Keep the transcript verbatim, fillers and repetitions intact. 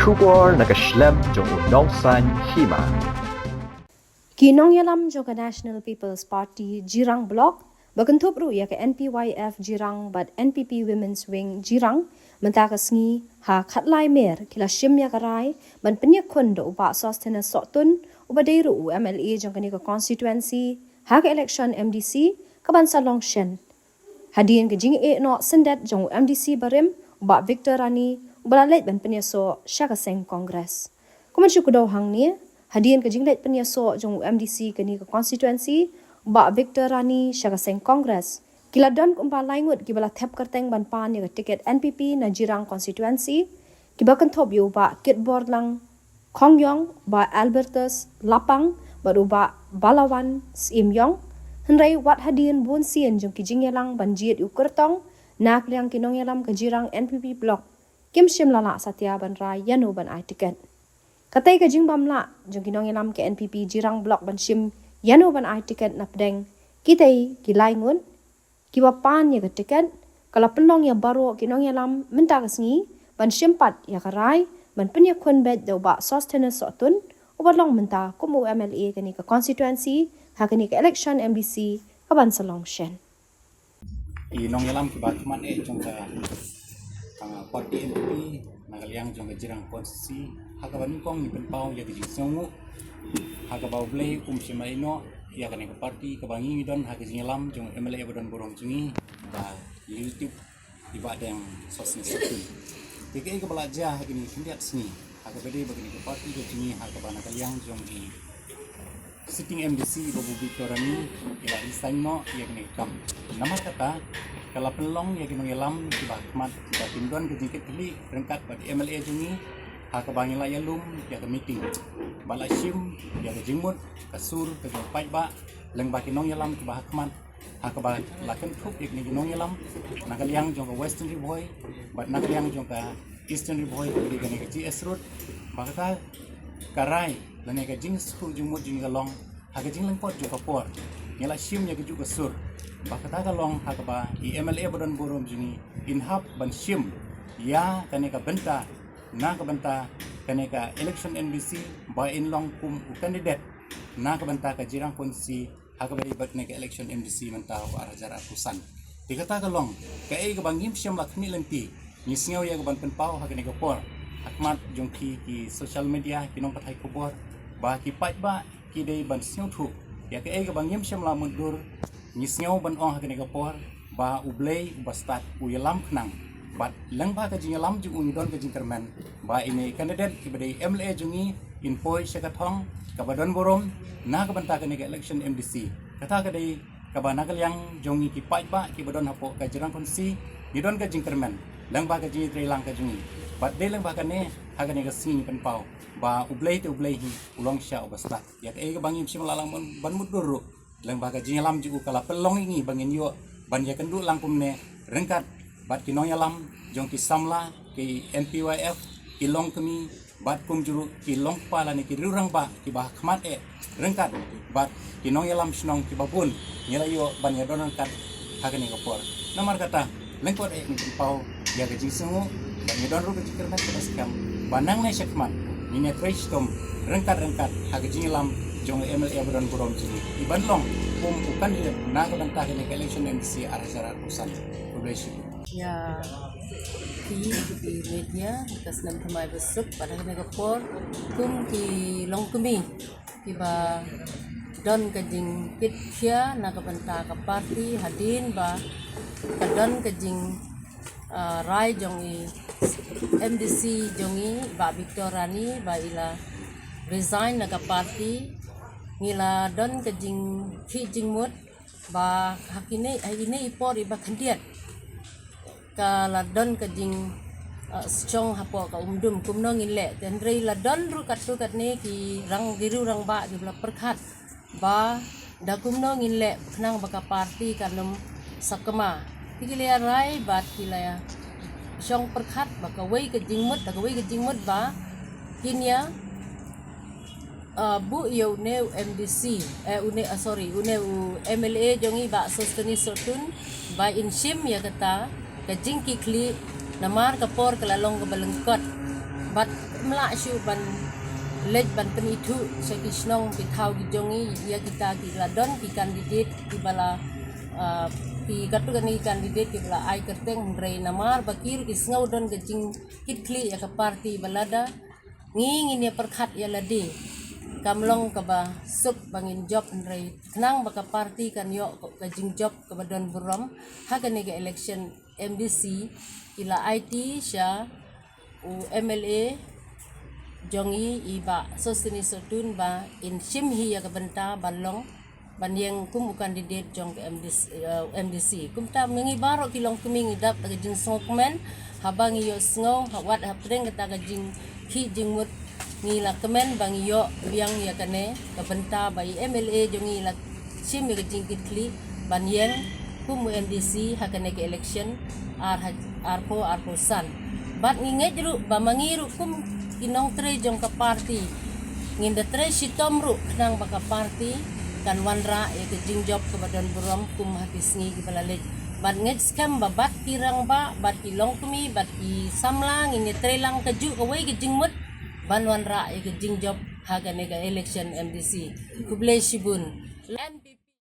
Khubor na ka shlem jong u nongsan hima. Ki nongïalam jong ka National People's Party Jirang Block ba kynthup ruh ïa ka N P Y F Jirang bad N P P Women's Wing Jirang mynta ka sngi ha khatlai mer ki la shim ïa ka rai ban pynïakhun da u Bah Sosthenes Sohtun uba dei ruh u M L A jong kane ka constituency ha ka election M D C ka ban sa long shen. Hadien ka jingeh noh syndet jong u M D C barim u Bah Victor Rani uba la leit ban pynïasoh sha ka seng Congress. Kumba shu kdew hangne, hadien ka jingleit pynïasoh jong u M D C kane ka constituency u Bah Victor Rani sha ka seng Congress, ki la don kumba lai ngut kiba la thep kyrteng ban pan ïa ka tiket N P P na Jirang constituency, kiba kynthup ïa u Bah Kitborlang Khongyong, Bah Albertus Lapang bad u Bah Balawan Syiemïong. Hynrei wat hadien bun sien jong ki jingïalang ban jied ïa u kyrtong na ka liang ki nongïalam ka Jirang N P P Block kim shym la lah satia ban rai ïano ban ai tiket. Katei ka jingbym lah jong ki nongïalam ka N P P Jirang Block ban shim ïano ban ai tiket na pdeng kitei ki lai ngut kiba pan ïa ka tiket ka la pynlong ïa baroh ki nongïalam mynta ka sngi ban shim pat ïa ka rai ban pynïakhun beit da u Bah Sosthenes Sohtun uba long mynta kum u M L A kane ka constituency ha kane ka election M D C ka ban sa long shen. Ki nongïalam kiba khmat eh jong ka, ah, party N P P na ka liang jong ka Jirang constituency, ha kaba nyngkong ngi pynpaw ïa ka jingsngewnguh ha kaba U Blei um shym la ïehnoh ïa kane ka party kaba ngi don ha ka jingïalam jong u M L A ba don burom jong ngi, Bah Liutip i Bah Deng Sosni Sotun. Te kaei kaba la jia ha kine ki khyndiat sngi ha kaba dei ba kane ka party ka jong ngi ha kaba na ka liang jong i sitting M D C i Bah Bobby Torani i la resign noh ïa kane ka kam. Namar kata ka la pynlong ïa ki nongïalam kiba khmat kiba kim don ka jingkitkhlieh ryngkat bad i M L A jong ngi ha kaba ngi la ïalum ïa ka meeting ba la shim ïa ka jingmut ka sur ka jingpaidbah lyngba ki nongïalam kiba ha khmat ha kaba la kynthup ïa kine ki nongïalam na ka liang jong ka Western Ri Bhoi bad na ka liang jong ka Eastern Ri Bhoi, kane ka G S Road. Ba kata ka rai lane ka jingsngewthuh jingmut jong ngi ka long ha ka jinglyngkot jong ka por ngi la shim ïa kajuh ka sur. Ba kata ka long ha kaba i M L A ba don burom jong ngi in hap ban shim ïa kane ka bynta na ka bynta kane ka election M D C ba in long kum u candidate na ka bynta ka Jirang constituency ha kaba dei bad kane ka election M D C mynta u ar hajar arphew san. Te kata ka long kaei kaba ngim shym la khmih lynti, ngi sngew ïa kaban pynpaw ha kane ka por ha khmat jong ki, ki social media, ki nongpathai khubor ba ki paidbah ki dei ban sngewthuh ïa kaei kaba ngim shym la mutdur. Ngi sngew ban ong ha kane ka por ba U Blei uba stad u ïalam khnang bad lyngba ka jingïalam jong u ngi don ka jingkyrmen ba ine i candidate iba dei M L A jong ngi in poi sha ka thong kaba don burom na ka bynta kane ka election M D C. Kata ka dei kaba na ka liang jong ngi ki paidbah kiba don hapoh ka Jirang constituency ngi don ka jingkyrmen lyngba ka jingïatreilang ka jong ngi. Bad dei lyngba kane ha kane ka sngi ngi pynpaw ba U Blei te U Blei hi u long sha uba stad. Ïa kaei kaba ngim shym la lah ban mutdur ruh lyngba ka jingïalam jong u ka la pynlong ïa ngi ba ngin ïoh ban ïakynduh lang kumne ryngkat bad ki nongïalam jong ki samla, ki N P Y F, ki longkmie bad kumjuh ruh ki longkpa lane ki riewrangbah kiba ha khmat eh ryngkat bad ki nongïalam shnong kiba bun ngi la ïoh ban ïadon ryngkat ha kane ka por. Namar kata lyngkot eh ngi pynpaw ïa ka jingsngewnguh bad ngi don ruh ka jingkyrmen kaba skhem ba nangne shakhmat ngin ïatrei shitom ryngkat ryngkat ha ka jingïalam jong u M L A ba don burom jong ngi iban long kum u candidate na ka bynta kane ka election M D C ar hajar arphew san. Khublei shibun. Ïa phi ki media, ka snem thymmai basuk bad ha kane ka por kum ki longkmie kiba don ka jingkit khia na ka bynta ka party hadien ba ka don ka jing, ah, rai jong i M D C jong i Bah Victor Rani ba i la resign na ka party. Ngi la don ka jingkhih jingmut ba ha kine, ha ine i por iba khyndiat ka la don ka jing, uh, shong hapoh ka umdum kumno ngin leh. Te hynrei la don ruh katto katne ki rang, ki riewrangbah kiba la pyrkhat ba da kumno ngin leh khnang ba ka party kan ym sakma. Te ki la ïa rai bad ki la ïa shong pyrkhat ba kawei ka jingmut, da kawei ka jingmut ba kin ïa, uh, buh ïa une u M D C, eh, une, ah, sorry, une u M L A jong i Bah Sosthenes Sohtun ba in shim ïa kata ka jingkitkhlieh namar ka por ka la long kaba lyngkot. Bad ym lah shuh ban leit ban pynithuh sha ki shnong ki thaw ki jong ngi ïa kita ki la don ki candidate kiba la, ah, ki katto katne ki candidate kiba la ai kyrteng, hynrei namar ba ki ruh ki sngew don ka jingkitkhlieh ïa ka party ba lada ngi ngin ïa pyrkhat ïa lade, kam long kaba suk ba ngin jop, hynrei khnang ba ka party kan ïoh ka jingjop kaba don burom ha kane ka election M D C, ki la aiti sha u M L A jong ngi, i Bah Sosthenes Sohtun, ba in shim hi ïa ka bynta ban long, ban ïeng kum u candidate jong ka M D C, eh, M D C. Kumta ma ngi baroh ki longkmie ngi dap da ka jingsngewkmen, haba ngi ïohsngew ha wat hapdeng kata ka jingkhih jingmut, ngi la kmen ba ngi ïoh biang ïa kane ka bynta ba i M L A jong ngi la shim ïa ka jingkitkhlieh ban ïeng kum u M D C ha kane ka election ar ha, arphew arphew san. Bad ngi ngeit ruh ba ma ngi ruh kum ki nongtrei jong ka party ngin da trei shitom ruh khnang ba ka party kan wanrah ïa ka jingjop kaba don burom kum ha ki sngi kiba la leit. Bad ngeit skhem ba bad ki rangbah, bad ki longkmie, bad ki samla ngin ïa trei lang kajuh kawei ka jingmut ban wanrah ïa ka jingjop ha kane ka election M D C. Khublei shibun. Lem